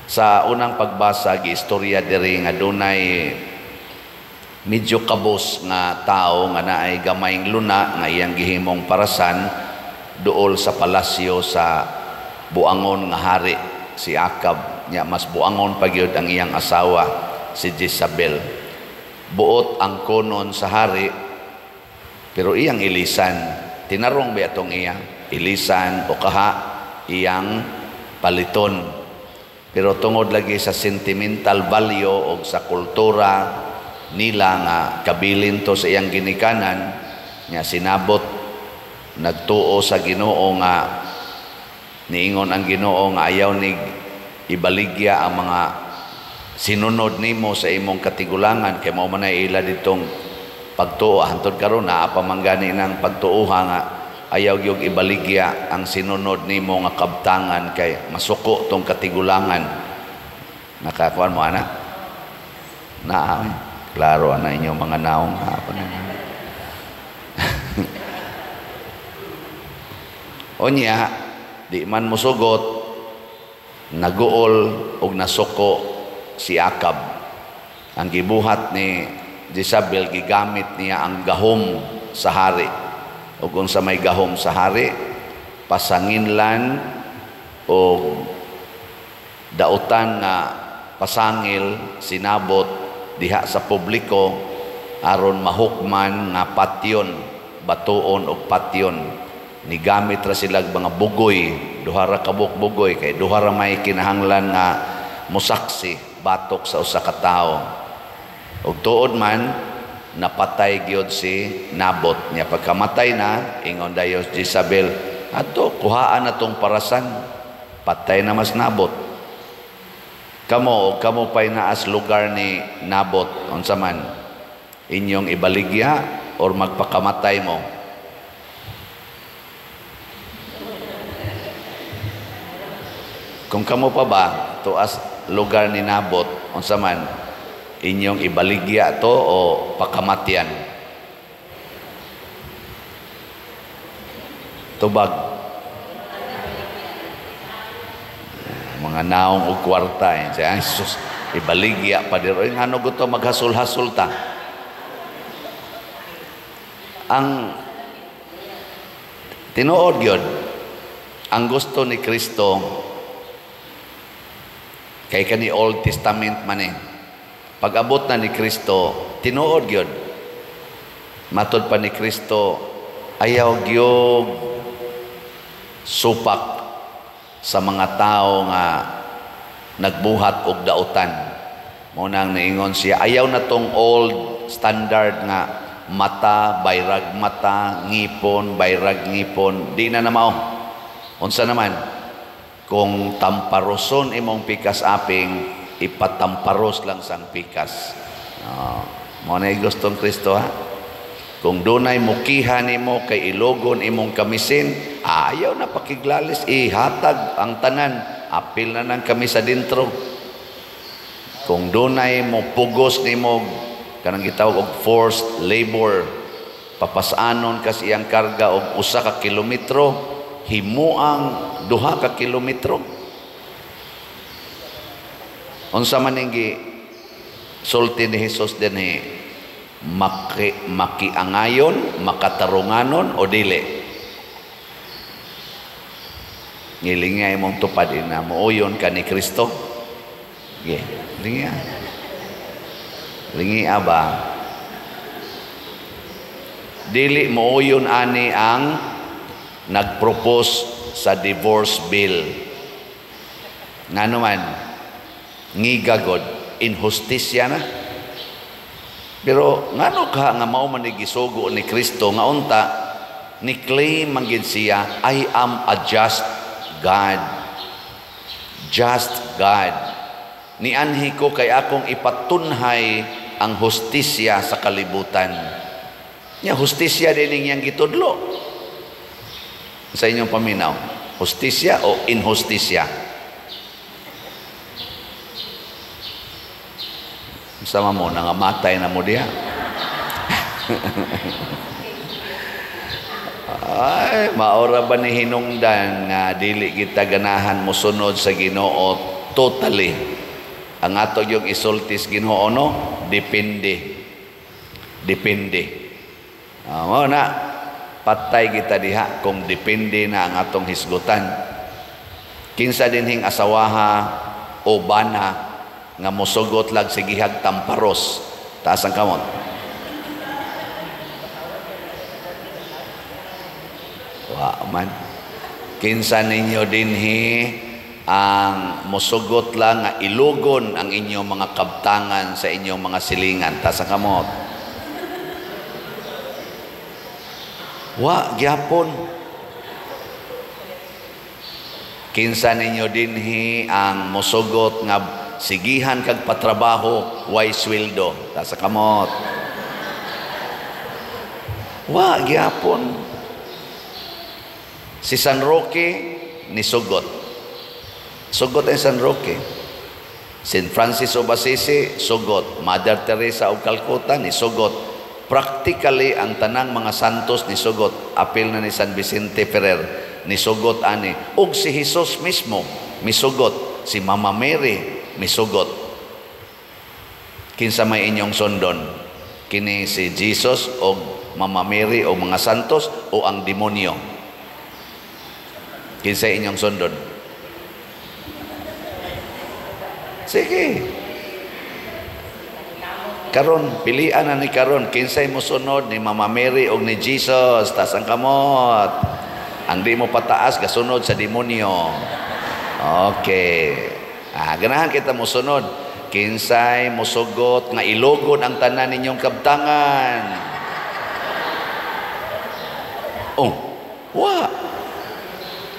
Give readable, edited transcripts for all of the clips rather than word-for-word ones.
Sa unang pagbasa, giistorya diri nga dunay medyo kabos nga tao nga naay gamayng luna nga iyang gihimong parasan duol sa palasyo sa buangon nga hari si Acab. Nya mas buangon pa gyud ang iyang asawa si Jezabel. Buot ang konon sa hari, pero iyang ilisan. Tinarong ba atong iya ilisan o kaha iyang paliton. Pero tungod lagi sa sentimental value o sa kultura nila nga kabilin to sa iyang ginikanan, nga sinabot nagtuo sa Ginoo nga niingon ang Ginoo nga ayaw ni ibaligya ang mga sinunod nimo sa imong katigulangan kay mao man ay ila ditong pagtuo. Hantod karon naa pa man gani nang pagtuoha nga ayaw gyud ibaligya ang sinunod nimo nga kabtangan kay masuko tong katigulangan. Nakakuan mo ana? Naa, klaro ana inyong mga naong hapon. Unya, di man mosugot, naguol og nasuko si Acab. Ang gibuhat ni Jezabel, gigamit niya ang gahom sa hari. O kung sa may gahom sa hari, pasanginlan o dautan nga pasangil sinabot diha sa publiko aron mahukman nga patyon, batuon og patyon. Nigamit ra sila mga bugoy, duha ra ka buok bugoy kay duha ra may kinahanglan nga mosaksi batok sa usa ka tawo. Og tuod man napatay gyud si Nabot. Nya pagkamatay na, ingon dayon Jezabel, adto kuhaan na tong parasan, patay na mas Nabot. Kamo o kamo pay naas lugar ni Nabot, unsa man inyong ibaligya or magpakamatay mo? Kung kamo pa ba tuas lugar ni Nabot, unsa man inyong ibaligya to o pakamatyan? Tubag. Mga naong og kwarta eh. Siya, sus, ibaligya pa diro. Ngano gusto maghasul-hasul ta? Ang tinuod gyud, ang gusto ni Kristo kay kani Old Testament man eh. Pag-abot na ni Kristo, tinuod gyud. Matod pa ni Kristo, ayaw gyud supak sa mga tao nga nagbuhat og dautan. Mao nang niingon siya, ayaw na tong old standard nga mata, bayrag mata, ngipon, bayrag ngipon. Di na na mao. Unsa naman? Kung tamparoson imong pikas aping, ipatamparos lang sang pikas. Mao na gustong Kristo ha. Kung dunay mukiha nimo kay ilogon imong kamisin, ayaw na pakiglalis, ihatag ang tanan, apil na nang kami sa dintro. Kung dunay mo pugos nimo kanang gitawag og forced labor, papasanon kas iyang karga og 1 ka kilometro, himuang 2 ka kilometro. Unsa man ning gisulti ni Hesus dinhi? Makiangayon, makatarunganon o dili? Ngilingay mong tupad ina, mooyon ka ni Kristo. Ge, lingi. Lingi ba? Dili mooyon ani ang nagpropose sa divorce bill. Ngano man, ngigagod, inhustisya na. Pero ngano ka nga mao man gisugo ni Kristo nga unta ni claim man gid siya, I am a just God. Just God. Nianhi ko kay akong ipatunhay ang hustisya sa kalibutan. Nya hustisya din niyang gitudlo. Sa inyong paminaw, hustisya o inhustisya? Sama mo, nangamatay na mo diya. Ay, maora ba ni hinungdan nga dili kita ganahan mosunod sa Ginoo Totally. Ang ato yung isultis Ginoo, no, depende. Depende. Mao na patay kita diha kung depende na ang atong hisgutan. Kinsa dinhing asawaha o bana nga mosugot lag sigihag tamparos? Taas ang kamot. Wa man. Kinsa ninyo dinhi ang mosugot lang nga ilugon ang inyong mga kabtangan sa inyong mga silingan? Taas ang kamot. Wa gyapon. Kinsa ninyo dinhi ang mosugot nga sigihan kag patrabaho way sweldo? Taas ang kamot. Wa gyapon. Si San Roque nisugot. Sugot ang San Roque. Saint Francis of Assisi sugot. Mother Teresa of Calcutta nisugot. Practically ang tanang mga santos nisugot. Apil na ni San Vicente Ferrer nisugot ani. Ug si Jesus mismo misugot. Si Mama Mary misugot. Kinsa may inyong sundon? Kini si Jesus o Mama Mary o mga santos o ang demonyo? Kinsa inyong sundon? Sige. Karon pilian na ni karon kinsay mosunod ni Mama Mary o ni Jesus? Taas ang kamot. Ang di mo pataas gasunod sa demonyo. Okay. Ganahan kita mosunod. Kinsay mosugot nga ilugon ang tanan ninyong kabtangan? Oh, wa.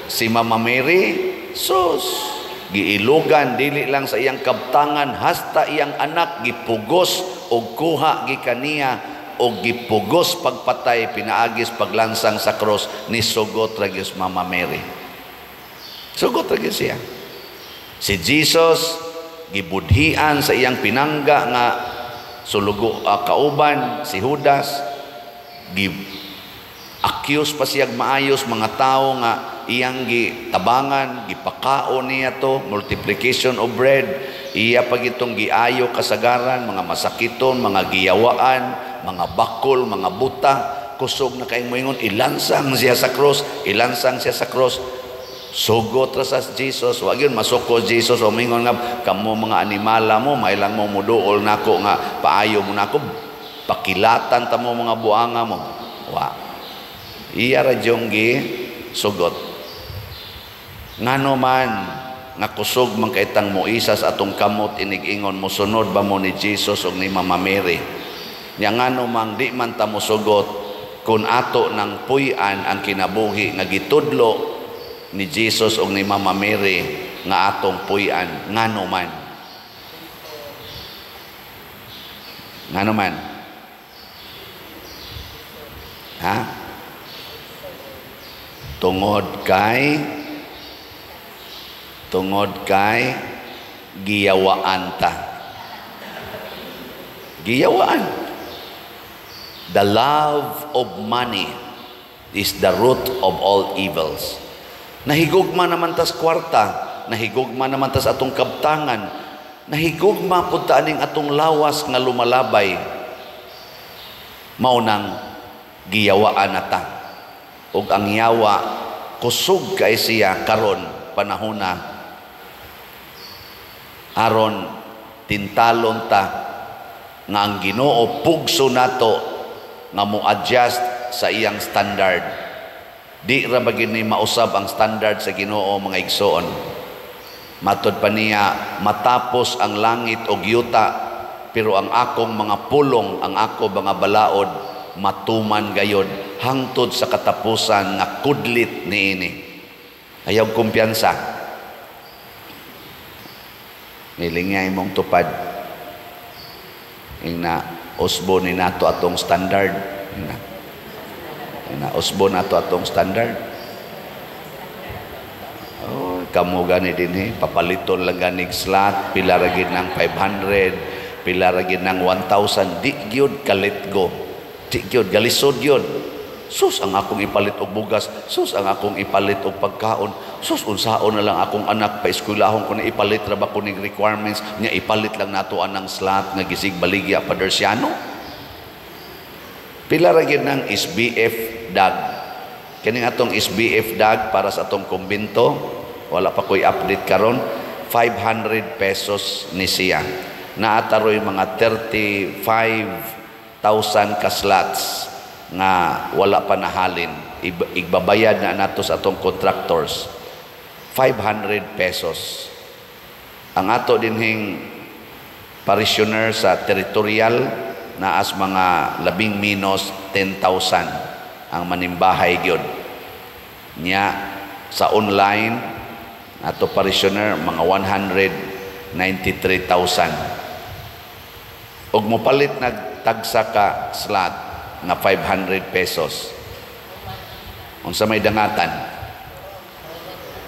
Si Mama Mary, sus, giilugan dili lang sa iyang kabtangan hasta iyang anak gipugos og kuha gikaniya og gipugos pagpatay pinaagis paglansang sa cross. Ni sugot ra gyud Mama Mary. Sugot ra gyud siya. Si Jesus gibudhian sa iyang pinangga nga sulugo kauban si Judas, gi accuse pa siyag maayos mga tawo nga iyang gitabangan, gipakaon niya to, multiplication of bread, iya pag itong giayo kasagaran, mga masakiton, mga giyawaan, mga bakol, mga buta, kusog na kayong moingon, ilansang siya sa cross, ilansang siya sa cross. Sugot ra sa Jesus, wag yun masuko Jesus o mingon nga kamo mga animala mo, mailang mo muduol nako nga paayo mo nako, pakilatan ta mo mga buanga mo. Wa. Iya ra jung gi sugot. Ngano man nga kusog man kay tang moisa sa atong kamot inig-ingon mosunod ba mo ni Jesus og ni Mama Mary? Nya ngano man di man ta mosugot kun ato nang puy-an ang kinabuhi nga gitudlo ni Jesus og ni Mama Mary nga atong puy-an? Ngano man? Ngano man? Ha? Tungod kay giyawaan ta. Giyawaan. The love of money is the root of all evils. Nahigugma naman tas kwarta, nahigugma naman tas atong kabtangan, nahigugma pud ta aning atong lawas nga lumalabay. Mao nang giyawaan na ta. Ug ang yawa kusog kay siya karon panahona aron tintalon ta nga ang Ginoo pugso nato nga mo-adjust sa iyang standard. Di ra ba gid ni mausab ang standard sa Ginoo, mga igsoon. Matod pa niya, matapos ang langit og yuta, pero ang akong mga pulong, ang ako mga balaod, matuman gayod hangtod sa katapusan nga kudlit niini. Ayaw kumpiyansa. Nilingay mong tupad. Ingna usbo ni nato atong standard. Ingna usbo nato atong standard. Oh, kamo gani dinhi papaliton lang ganig slot, pila ra gid ng 500, pila ra gid ng 1,000, di gyud kalit go. Di gyud galisod yun. Sus, ang akong ipalit og bugas, sus, ang akong ipalit og pagkaon, sus, unsaon na lang akong anak, paeskwelahon ko na, ipalit ra ba ko ning requirements nya, ipalit lang nato anang slot nga gisig baligya Padersiano. Pila ra gyud nang SBF dag? Kining atong SBF dag para sa atong kumbento, wala pa ko'y update karon, 500 pesos ni siya. Naataroy mga 35,000 ka slots nga wala pa nahalin. Igbabayad na nato sa atong contractors. 500 pesos. Ang ato dinhing parishioner sa territorial, naas mga labing minos 10,000 ang manimbahay gyud. Nya sa online ato parishioner, mga 193,000. Og mopalit nagtagsa ka slot nga 500 pesos, unsa may dangatan?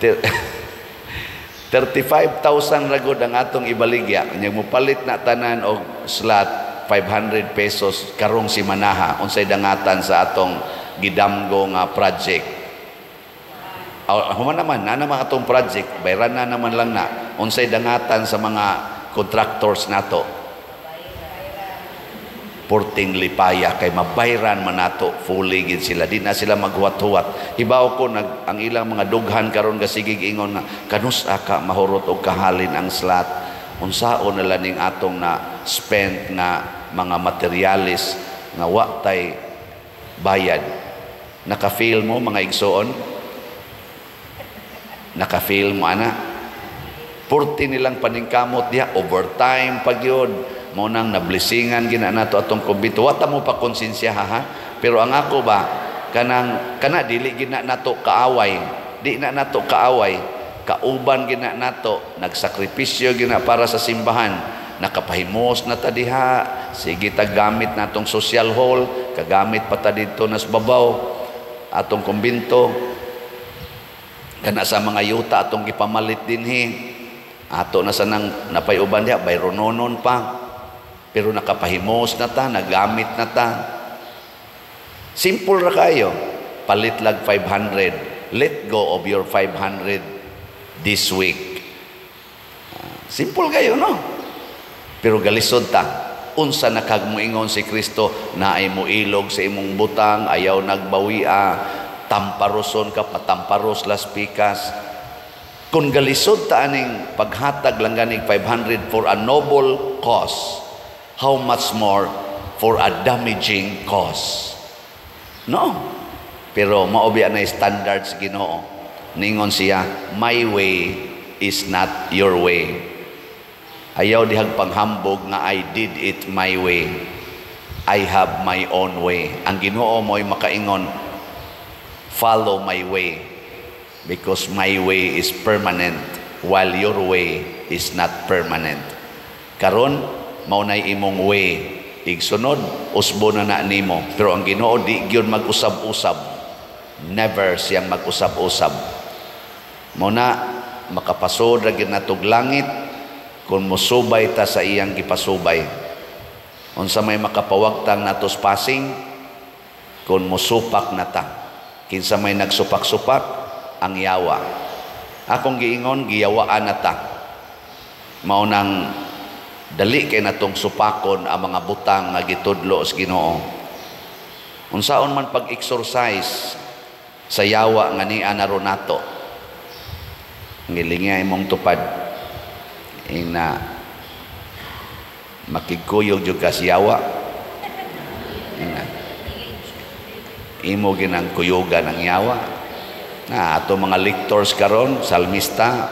35,000 ra gud ang atong ibaligya. Nya mopalit na tanan og slot 500 pesos karong simanaha, unsay dangatan sa atong gidamgo nga project? Oh, human naman na naman atong project, bayran na naman lang na. Unsay dangatan sa mga contractors nato? Porting lipaya kay mabayran man nato fully gid sila, di na sila maghuwat-huwat. Hibaw ko nag ang ilang mga dughan karon gasigig ingon nga kanus-a ka mahurot og kahalin ang slot, unsaon na lang ning atong na spent nga mga materialis nga wa tay bayad. Naka-feel mo, mga igsoon? Naka-feel mo ana? Purti nilang paningkamot diha, overtime pag yun. Mo nang nablesingan gina nato atong kumbento. Wa ta mo pa konsensya ha. Pero ang ako ba, kanang kana dili gina nato kaaway. Di na nato kaaway. Kauban gina nato, nagsakripisyo gina para sa simbahan. Nakapahimos na ta diha, sige ta gamit natong social hall, kagamit pa ta didto nas babaw atong kumbento. Kana sa mga yuta atong gipamalit dinhi. Ato na sanang napay-uban diha, bayrononon pa. Pero nakapahimos na ta, nagamit na ta. Simple ra kayo. Palit lag 500. Let go of your 500 this week. Simple kayo, no? Pero galisod ta. Unsa na kag moingon si Kristo na ay moilog sa imong butang, ayaw nagbawia, tamparoson ka, patamparos las pikas. Kung galisod ta aning paghatag lang ganing 500 for a noble cause, how much more for a damaging cause? No. Pero mao biya na standards Ginoo. Ningon siya, "My way is not your way." Ayaw dihag panghambog nga "I did it my way. I have my own way." Ang Ginoo mo'y makaingon, "Follow my way because my way is permanent while your way is not permanent." Karon mao nay imong way. Igsunod usbo na na nimo. Pero ang Ginoo di gyud mag-usab-usab. Never siyang mag-usab-usab. Mao na makapasod ra gyud natog langit kung mosubay ta sa iyang gipasubay. Unsa may makapawagtang natos passing kung mosupak na ta? Kinsa may nagsupak-supak? Ang yawa. Akong giingon, giyawaan na ta. Mao nang dali kay natong supakon ang mga butang nga gitudlo sa Ginoo. Unsaon man pag-exorcise sa yawa nga niya naron nato? Ngilingi imong tupad. Ina makigkuyog jud ka sa yawa. Ina imo ginang kuyugan ang yawa. Na ato mga lectors karon, salmista,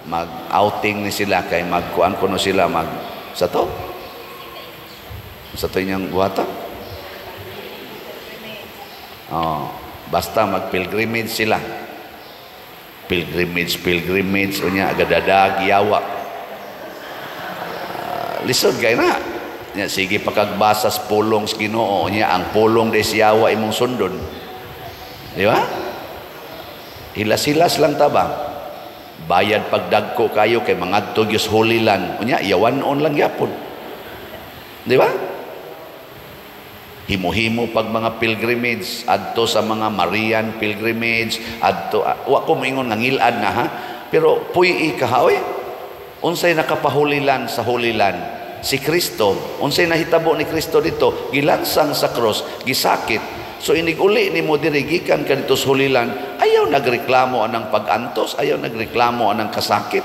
mag-outing ni sila kay magkuan kuno sila, mag sa to inyong buhata. Oh, basta mag-pilgrimage sila. Pilgrimage, pilgrimage, unya agadadag yawa. Lisod kay na. Nya sige pakagbasa sa pulong sa Ginoo, nya ang pulong des yawa imong sundon. Di ba? Hilas-hilas lang ta ba? Bayad pagdagko kayo kay mangadto gyud sa Holy Land. Unya yawan-on lang gyapon. Di ba? Himo-himo pag mga pilgrimage adto sa mga Marian pilgrimage adto. Wa ko moingon nga ngilad na ha, pero puy-i ka ha, oy. Unsay nakapahulilan sa hulilan? Si Kristo. Unsay nahitabo ni Kristo dito? Gilansang sa cross, gisakit. So inig uli nimo diri gikan ka dito sa hulilan, ayaw nagreklamo anang pag-antos, ayaw nagreklamo anang kasakit.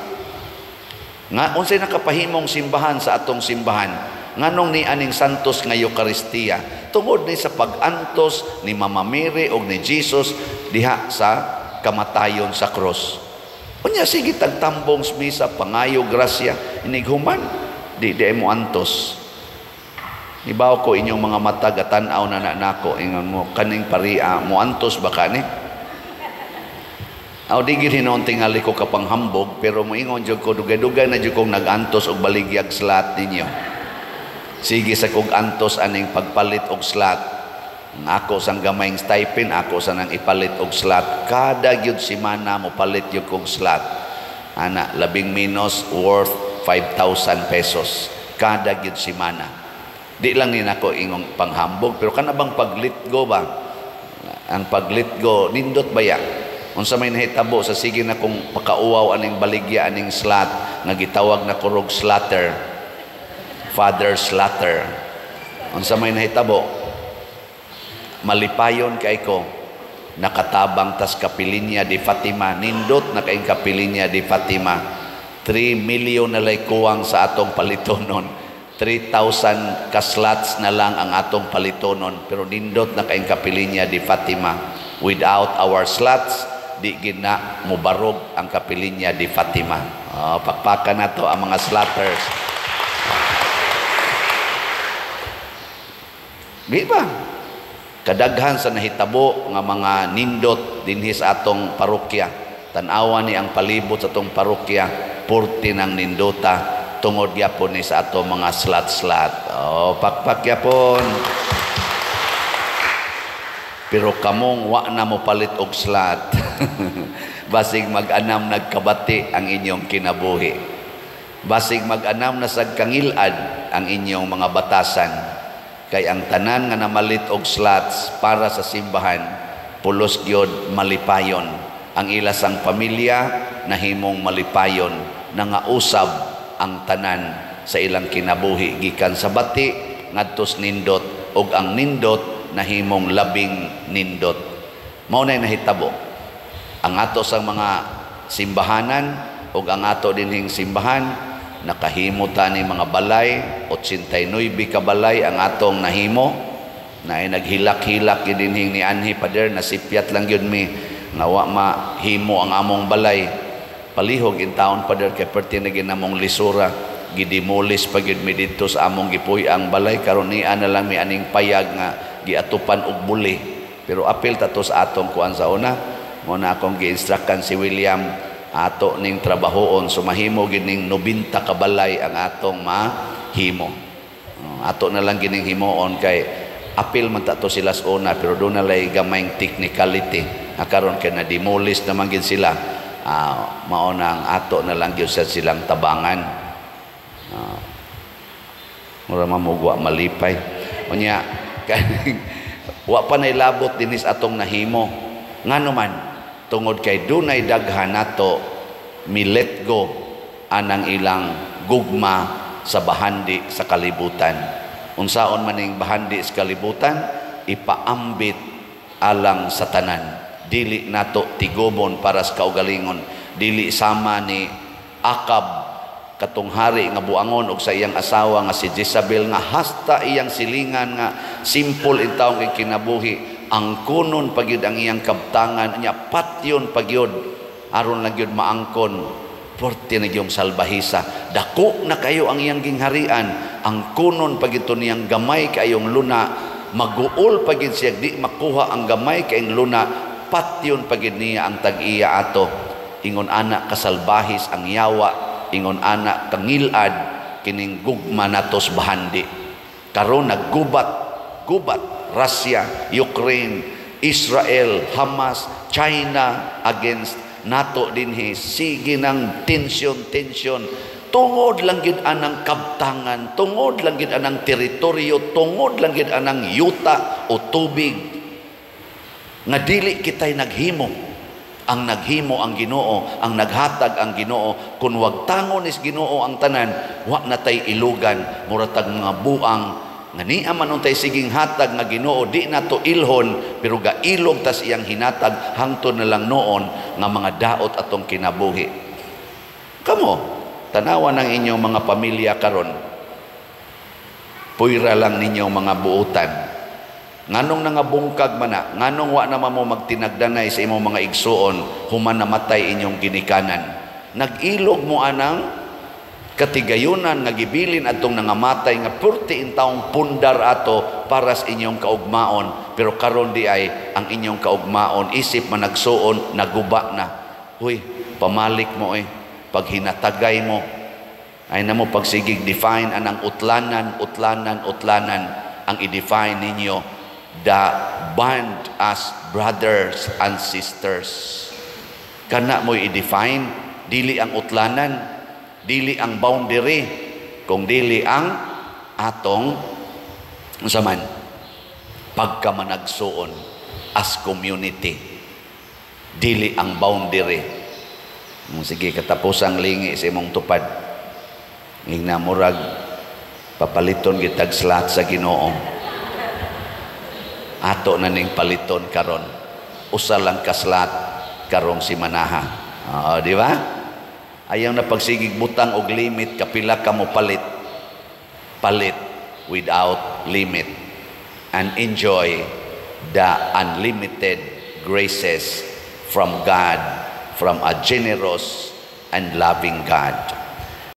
Nga unsay nakapahimong simbahan sa atong simbahan? Nganong ni aning Santos nga Eucharistia? Tungod ni sa pag-antos ni Mama Mary og ni Jesus diha sa kamatayon sa cross. Unya sige tagtambong sa misa, pangayo grasya, inighuman di di mo antos. Ibaw ko inyong mga mata gatan-aw na na nako, ingon mo kaning paria mo antos ba kani? Aw di gid hinuon tingali ko kapanghambog, pero moingon jud ko dugay-dugay na jud kong nag-antos og baligyag slot ninyo. Sige sa kog antos aning pagpalit og slot. Ang ako sang gamayng stipend, ako sa nang ipalit og slot. Kada gyud semana mo palit gyud kog slot. Ana, labing minus worth 5,000 pesos kada gyud semana. Di lang ni nako ingong panghambog, pero kana bang pag-let go ba? Ang pag-let go nindot ba ya? Unsa may nahitabo sa sige na kong pakauwaw aning baligya aning slot nga gitawag na kurog slatter. Father Slatter. Unsa may nahitabo? Malipayon kay ko nakatabang tas Kapilinya di Fatima. Nindot na kaing Kapilinya di Fatima. 3 million na lay kuwang sa atong palitonon. 3,000 ka slots na lang ang atong palitonon, pero nindot na kaing Kapilinya di Fatima. Without our slots, di gina mubarog ang Kapilinya di Fatima. Oh, pakpakan na to ang mga slatters. Di ba? Kadaghan sa nahitabo nga mga nindot dinhi sa atong parokya. Tan-awa ni ang palibot sa atong parokya, purti ng nindota tungod gyapon ni sa atong mga slat-slat. Oh, pakpak gyapon. Pero kamong wa na mo palit og slat. Basig mag-anam nagkabati ang inyong kinabuhi. Basig mag-anam na sad kangilad ang inyong mga batasan. Kay ang tanan nga namalit og slots para sa simbahan, pulos gyud malipayon. Ang ilasang pamilya nahimong malipayon, nangausab ang tanan sa ilang kinabuhi gikan sa bati ngadtos nindot, og ang nindot nahimong labing nindot. Mao nay nahitabo. Ang ato sang mga simbahanan og ang ato dinhing simbahan, nakahimo ta ni mga balay, 89 ka balay ang atong nahimo. Naay naghilak-hilak gyud dinhing ni anhi pader, nasipyat lang gyud mi nga wa mahimo ang among balay. Palihog in taon pader kay perti na ginamong lisura, gidemolis pa gyud mi didto sa among gipuy-ang balay. Karon niya na lang mi aning payag nga giatupan og buli. Pero apil ta to sa atong kuan sa una, mo na akong gi-instructan si William ato ning trabahoon, so mahimo gid ning 90 ka balay ang atong mahimo. Ato na lang gining himuon kay apil man ta to sila sa una, pero doon na lay gamayng technicality. Karon kay na-demolish naman gid sila, mao na ang ato na lang gyud sa silang tabangan. Mura mamugwa malipay. Unya wa pa nay labot dinis atong nahimo. Ngano man tungod kay dunay daghan nato mi let go anang ilang gugma sa bahandi sa kalibutan. Unsaon man ning bahandi sa kalibutan, ipaambit alang sa tanan. Dili nato tigobon para sa kaugalingon. Dili sama ni Akab katong hari nga buangon og sa iyang asawa nga si Jezabel, nga hasta iyang silingan nga simple in taong kay kinabuhi, ang kunon pagyud ang iyang kabtangan niya, patyon pagyud aron lang gyud maangkon. Porte na gyud salbahisa, dako na kayo ang iyang gingharian, ang kunon pagyud to niyang gamay kayong luna, maguol pagyud siya di makuha ang gamay kayong luna, patyon pagyud niya ang tag-iya ato. Ingon ana kasalbahis ang yawa, ingon ana kangilad kining gugma natos bahandi. Karon naggubat, gubat Russia, Ukraine, Israel, Hamas, China against Nato dinhi sige ng tension tension tungod lang gid anang kabtangan, tungod lang gid anang teritoryo, tungod lang gid anang yuta o tubig nga dili kitay naghimo. Ang naghimo ang Ginoo, ang naghatag ang Ginoo. Kung wagtangon is Ginoo ang tanan, wa na tay ilugan, mura tag mga buang nga niya man untay siging hatag nga Ginoo di nato ilhon, pero gailog tas iyang hinatag hangtod na lang noon nga mga daot atong kinabuhi. Kamo, tanawa ng inyong mga pamilya karon. Puyra lang ninyong mga buutan. Nganong nangabungkag man na, nganong wa naman mo magtinagdanay sa imong mga igsuon human namatay inyong ginikanan? Nag-ilog mo anang katigayunan nga gibilin atong nangamatay nga purti in taong pundar ato para sa inyong kaugmaon, pero karon di ay ang inyong kaugmaon isip managsuon naguba na. Huy, pamalik mo eh pag hinatagay mo ay namo pagsigig define anang utlanan, utlanan, utlanan. Ang i-define ninyo, the bond as brothers and sisters, kana mo i-define. Dili ang utlanan, dili ang boundary, kung dili ang atong unsa man pagkamanagsuon as community, dili ang boundary. Sige, katapusang lingi sa imong tupad. Ingna murag papaliton gitag slot sa Ginoo. Ato na ning paliton karon. Usa lang ka slot karong simanaha. Oo, di ba? Ayaw na pagsigig butang og limit kapila ka mo palit. Palit without limit and enjoy the unlimited graces from God, from a generous and loving God.